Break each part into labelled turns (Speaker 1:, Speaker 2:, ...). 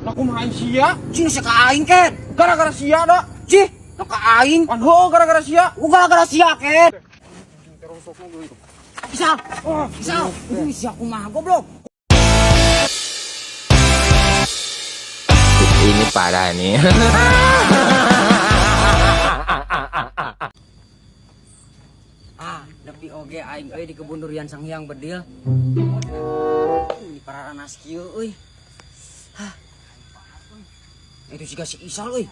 Speaker 1: Lah kumaha sia?
Speaker 2: Cing sia ka aing ket.
Speaker 1: Gara-gara sia da.
Speaker 2: Cih, nu ka aing.
Speaker 1: Pan heuh gara-gara sia.
Speaker 2: Ku gara-gara sia ket. Isal, Isal, ini sia kumaha goblok.
Speaker 3: Ini parah nih.
Speaker 2: Ah, nepi oge aing euy di kebun durian Sang Hyang Bedil. Ini pararanas kieu euy. Hah. Itu siga si Isal euy.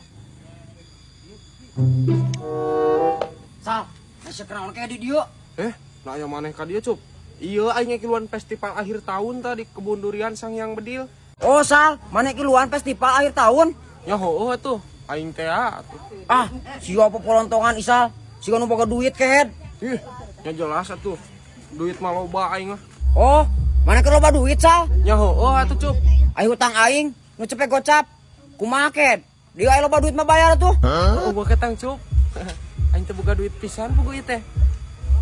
Speaker 2: Sal, asa kenaon kayak di dieu?
Speaker 1: Eh, nah aya maneh ka dieu, Cup. Iya aing ngiluan festival akhir tahun tadi kebun durian Sang Hyang Bedil.
Speaker 2: Oh Sal, mana kiluan festival akhir tahun?
Speaker 1: Ya heueuh atuh, aing teh atuh.
Speaker 2: Ah, siapa polontongan Isal? Siga nu boga duit kehed.
Speaker 1: Ih, ya jelas atuh. Duit mah loba aing mah.
Speaker 2: Oh, mana ke loba duit Sal?
Speaker 1: Ya heueuh atuh, Cup.
Speaker 2: Ayo hutang aing, nu cepet gocap. Kumaha ked? Dia ayo loba duit mah bayar tuh.
Speaker 1: Oh, gua ketang, Cup. Aing teh boga duit pisan pugu ieu teh.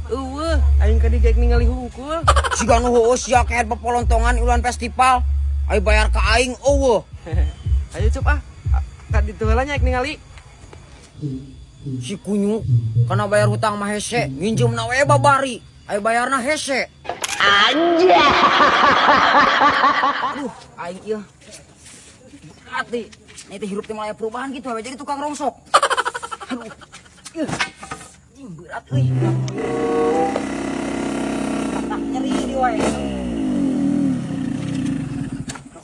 Speaker 1: Eueuh, aing ka dieu ningali hungkul.
Speaker 2: Siga nu heueuh sia kehed pepolontongan iluan festival. Ayo bayar ka aing eueuh.
Speaker 1: Ayo Cup ah. Ka ditu heula nya ningali.
Speaker 2: Si kunyuk kana bayar hutang mah hese, nginjeumna we babari. Ayo bayarna hese. Anjay. Aduh, aing ieu. Berat deui. Nah, itu hirup teh mulai perubahan gitu, we jadi tukang rongsok. Aduh. Ih. Anjing berat euy. Tak nyeri di wae.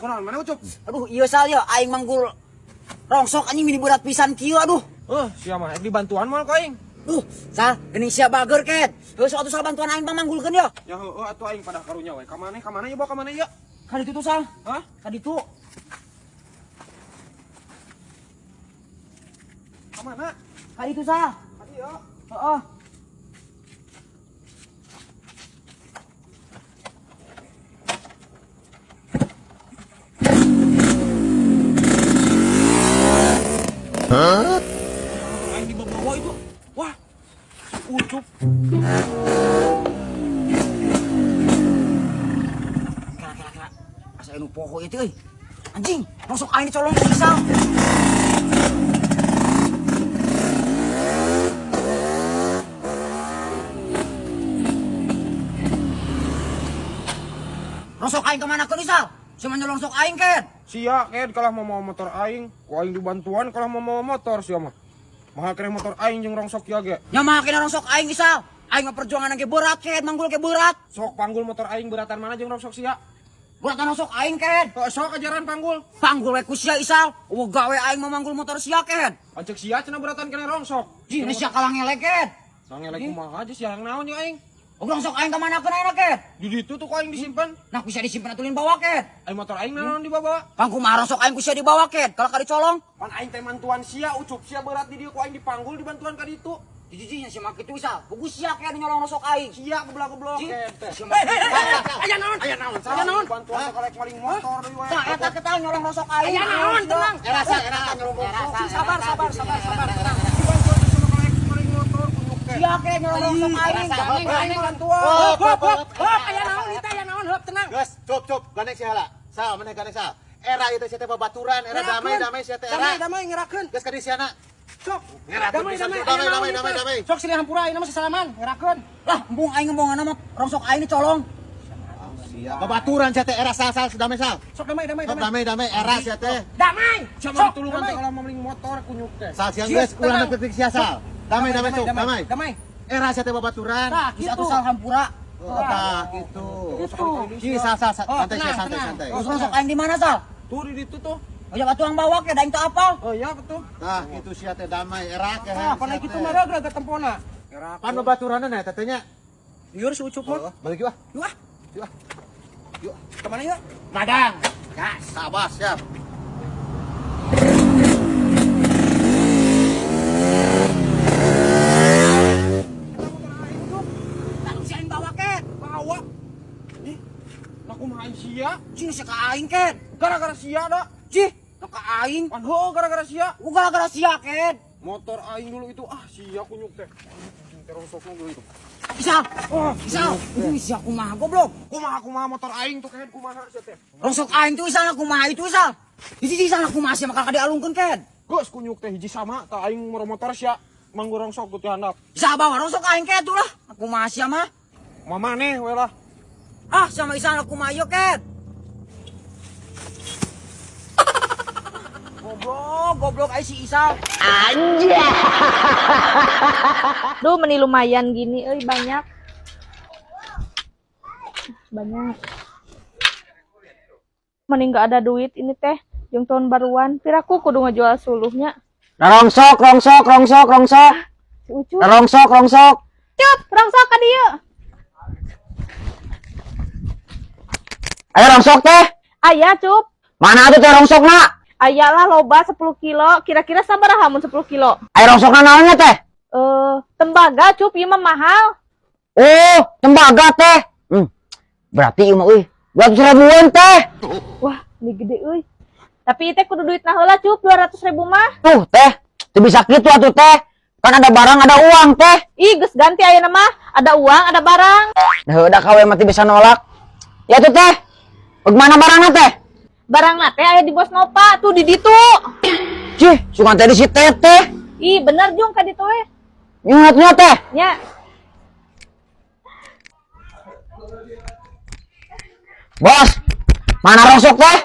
Speaker 1: Kunaon mana Ucup?
Speaker 2: Aduh, iya Sal ya, aing manggul rongsok anjing mini berat pisan kieu aduh.
Speaker 1: Eh, sia mah dibantuan moal ku aing.
Speaker 2: Duh, Sal, geuning sia bager ket. Heuh sok atuh Sal bantuan aing pamanggulkeun ya.
Speaker 1: Ya heueuh atuh aing pada karunya we. Ka maneh ka mana ieu bawa ka mana ieu?
Speaker 2: Ka ditu tuh Sal.
Speaker 1: Hah?
Speaker 2: Ka ditu.
Speaker 1: Ka mana?
Speaker 2: Ka ditu Sal.
Speaker 1: Ka dieu.
Speaker 2: Heeh.
Speaker 1: Aing dibawa itu. Wah. Si Ucup.
Speaker 2: Kira kira kira. Asa anu poho itu euy. Anjing, rongsok aing dicolong ku Isal. Rongsok aing kemana keun Isal? Si nyolong sok aing ken.
Speaker 1: Sia ket kalah mau mawa motor aing. Ku aing dibantuan kalah mau mawa motor sia mah. Mahal keneh motor aing jeung rongsok ieu ge.
Speaker 2: Nya mah kena rongsok aing Isal. Aing mah perjuangan ge berat ket, manggul ge berat.
Speaker 1: Sok panggul motor aing beratan mana jeung rongsok sia?
Speaker 2: Beratan rongsok aing ket.
Speaker 1: Heuh, sok ajaran panggul.
Speaker 2: Panggul we ku sia Isal. Eueuh gawe aing mah manggul motor sia ket.
Speaker 1: Ancek sia cenah beratan keneh rongsok.
Speaker 2: Jih, sia kalah ngelek ket.
Speaker 1: Nah ngelek kumaha aja sia yang naon jeung aing.
Speaker 2: Oh, rongsok aing ka mana keun ayeuna ket?
Speaker 1: Di ditu tuh ku aing disimpan.
Speaker 2: Nah, bisa disimpan atulin bawa ket.
Speaker 1: Aing motor aing naon dibawa?
Speaker 2: Pang kumaha rongsok aing ku sia dibawa ket. Kalau ka dicolong.
Speaker 1: Pan aing teh mantuan sia Ucup sia berat di dieu ku aing dipanggul dibantuan ka ditu.
Speaker 2: Jijijnya si mak itu Isal. Pugu sia ket nyolong rongsok aing.
Speaker 1: Sia goblok-goblok
Speaker 2: Jih,
Speaker 1: ket teh.
Speaker 2: sia mah.
Speaker 1: Aya naon? Aya naon? Aya naon? Bantuan teh kolek maling motor deui wae.
Speaker 2: Tah eta ketang nyolong rongsok aing.
Speaker 1: Aya naon tenang.
Speaker 4: Era sal, era nyolong rongsok.
Speaker 1: Sabar sabar sabar sabar tenang. Dibantuan teh sono kolek maling motor kunyuk teh.
Speaker 2: Sia ket nyolong rongsok aing.
Speaker 1: Aing bantuan.
Speaker 4: Hop, hop, hop,
Speaker 1: hop. Aya naon ieu teh aya naon heup tenang.
Speaker 4: Geus, cup, cup, gandeng sia heula. Sal, maneh gandeng sal. Era ieu teh sia teh babaturan, era damai, damai sia teh era.
Speaker 1: Damai damai ngerakeun.
Speaker 4: Geus ka dieu siana.
Speaker 1: Sok.
Speaker 4: Ngerakeun
Speaker 1: Damai
Speaker 4: pisan,
Speaker 1: damai
Speaker 4: damai, damai, damai, damai.
Speaker 1: Sok silih hampura ayeuna mah sasalaman ngerakeun.
Speaker 2: Lah, embung aing ngembongan mah rongsok aing dicolong.
Speaker 4: Sia babaturan sia teh era sal, sal, damai sal.
Speaker 1: Sok damai damai
Speaker 4: Sok damai, damai, era sia teh.
Speaker 1: Damai. Sok ditulungan teh kalau maling motor kunyuk teh.
Speaker 4: Sal siang geus ulah nepi sia sal. Damai, damai, sok, damai.
Speaker 1: Damai.
Speaker 4: Era sia teh babaturan.
Speaker 1: Tah,
Speaker 2: Geus atuh Sal hampura.
Speaker 4: Oh, tah gitu.
Speaker 1: Gitu.
Speaker 4: Ki sal, sal,
Speaker 1: Oh,
Speaker 4: santai sia,
Speaker 1: tenang,
Speaker 4: santai,
Speaker 1: tenang.
Speaker 4: santai.
Speaker 2: Terus rongsok aing di mana Sal?
Speaker 1: Tuh di ditu tuh.
Speaker 2: Oh ya atuh yang bawa ke da aing teu apal.
Speaker 1: Oh iya betul.
Speaker 4: Tah, gitu sia teh damai, era ke.
Speaker 1: Ah, pan kitu mah raga tempona.
Speaker 4: Pan babaturanna na eta teh nya.
Speaker 1: Liur si Ucup mah.
Speaker 4: Balik yuk ah.
Speaker 1: Yuk ah.
Speaker 4: Yuk ah. Yuk.
Speaker 1: Kemana yuk?
Speaker 4: Madang. Gas. Sabar, siap.
Speaker 2: Tah si aing bawa ket.
Speaker 1: Bawa. Ih. Lah kumaha sia?
Speaker 2: Cing sia ka aing ket.
Speaker 1: Gara-gara sia da.
Speaker 2: Cih, nu ka aing.
Speaker 1: Pan heueuh gara-gara sia.
Speaker 2: Ku gara-gara sia ket.
Speaker 1: Motor aing dulu itu ah sia kunyuk teh. Anjing teh rongsokna dulu itu.
Speaker 2: Isal, Isal, ini sia kumaha goblok.
Speaker 1: Kumaha kumaha motor aing tuh kehed kumaha sia teh.
Speaker 2: Rongsok aing tuh Isal kumaha itu Isal. Hiji sana kumaha sia mah ka dialungkeun, Ked.
Speaker 1: Geus kunyuk teh hiji sama tah aing moro motor sia manggu rongsok ku ti handap.
Speaker 2: Bisa bawa rongsok aing, Ked, tuh lah. Kumaha sia mah?
Speaker 1: Mamaneh we lah.
Speaker 2: Ah, sama Isa kumaha ieu, Ked? Goblok, goblok ai si Isa.
Speaker 3: Duh, meni lumayan gini, euy, banyak. Banyak. Mending nggak ada duit ini teh, jeung tahun baruan. Piraku kudu ngejual suluhnya.
Speaker 2: Rongsok, rongsok, rongsok, rongsok.
Speaker 3: Si Ucu.
Speaker 2: Rongsok, rongsok.
Speaker 3: Cup, rongsok ka dieu.
Speaker 2: Ayo rongsok teh.
Speaker 3: Aya, Cup.
Speaker 2: Mana atuh teh rongsokna?
Speaker 3: Aya lah loba 10 kilo. Kira-kira sabaraha mun 10 kilo?
Speaker 2: Ayo rongsokna naonnya teh?
Speaker 3: Eh, tembaga, Cup, ieu mah mahal.
Speaker 2: Oh, tembaga teh. Berarti ieu mah euy, 200 ribuan teh.
Speaker 3: Wah, ini gede euy. Tapi teh kudu duit nah heula, Cup, 200 ribu mah.
Speaker 2: Tuh teh, teu bisa kitu atuh teh. Kan ada barang ada uang teh.
Speaker 3: Ih, geus ganti ayeuna mah. Ada uang, ada barang.
Speaker 2: Nah, udah kawe mati bisa nolak. Ya tuh teh. Bagaimana barangnya teh?
Speaker 3: Barang teh aya di Bos Nova tuh di ditu.
Speaker 2: Cih, suka teh di si teteh.
Speaker 3: Ih, bener jung ka ditu we.
Speaker 2: Nyuhat teh.
Speaker 3: Nya.
Speaker 2: Bos, mana rongsok teh?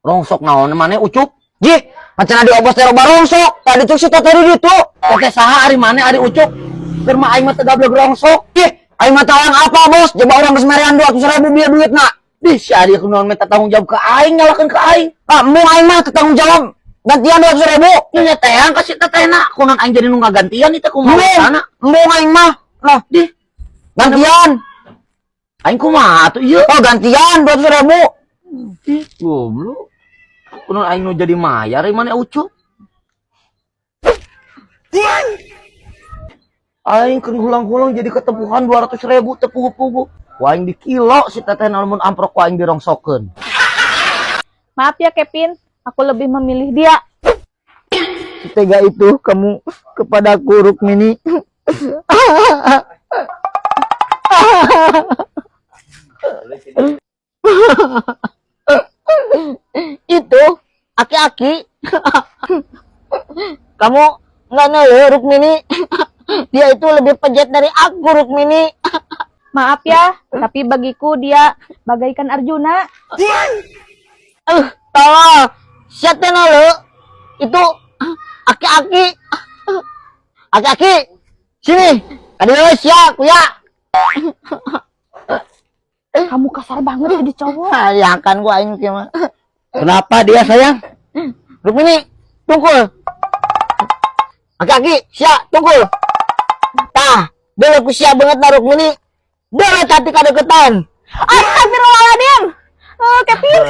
Speaker 2: Rongsok naon mana Ucup? Jih, macam di obos teh loba rongsok. Tadi tuh si teteh di ditu. Teteh saha ari mana ari Ucup? Keur mah aing mah teu gablek rongsok. Jih, aing mah tawang apa bos? Coba orang geus merean 200 ribu biar duitna. Dih, si ari kunaon minta tanggung jawab ke aing, nyalakeun ke aing. Ah, embung aing mah teu tanggung jawab. Gantian 200 ribu. Nya teang ka si tetehna, kunaon aing jadi nu ngagantian ieu teh kumaha sana? Embung aing mah. Lah, dih. Gantian. Aing kumaha atuh ieu? Oh, gantian 200 ribu. Ih, goblok. Kunaon aing nu jadi mayar ieu mana Ucup? Aing keur hulang-hulang jadi ketepuhan 200 ribu teu pugu-pugu. Ku aing di kilo si teteh lamun amprok ku aing dirongsokeun.
Speaker 3: Maaf ya Kevin, aku lebih memilih dia.
Speaker 2: Tega itu kamu kepadaku, Rukmini.
Speaker 5: Itu aki-aki. Kamu nggak ngeluh, Rukmini. Dia itu lebih pejet dari aku, Rukmini.
Speaker 3: Maaf ya, tapi bagiku dia bagaikan Arjuna.
Speaker 5: Tolong, siapa ngeluh? Itu aki-aki. Aki-aki, sini. Aduh, siap, ya.
Speaker 3: Kamu kasar banget jadi cowok.
Speaker 5: Ya kan gua aing mah.
Speaker 2: Kenapa dia sayang?
Speaker 5: Rukmini, tungkul. Aki-aki, siap, tungkul. Tah, dulu aku siap banget na Rukmini. Dulu tapi kadeketan.
Speaker 3: Astagfirullahaladzim. Eh, Kevin,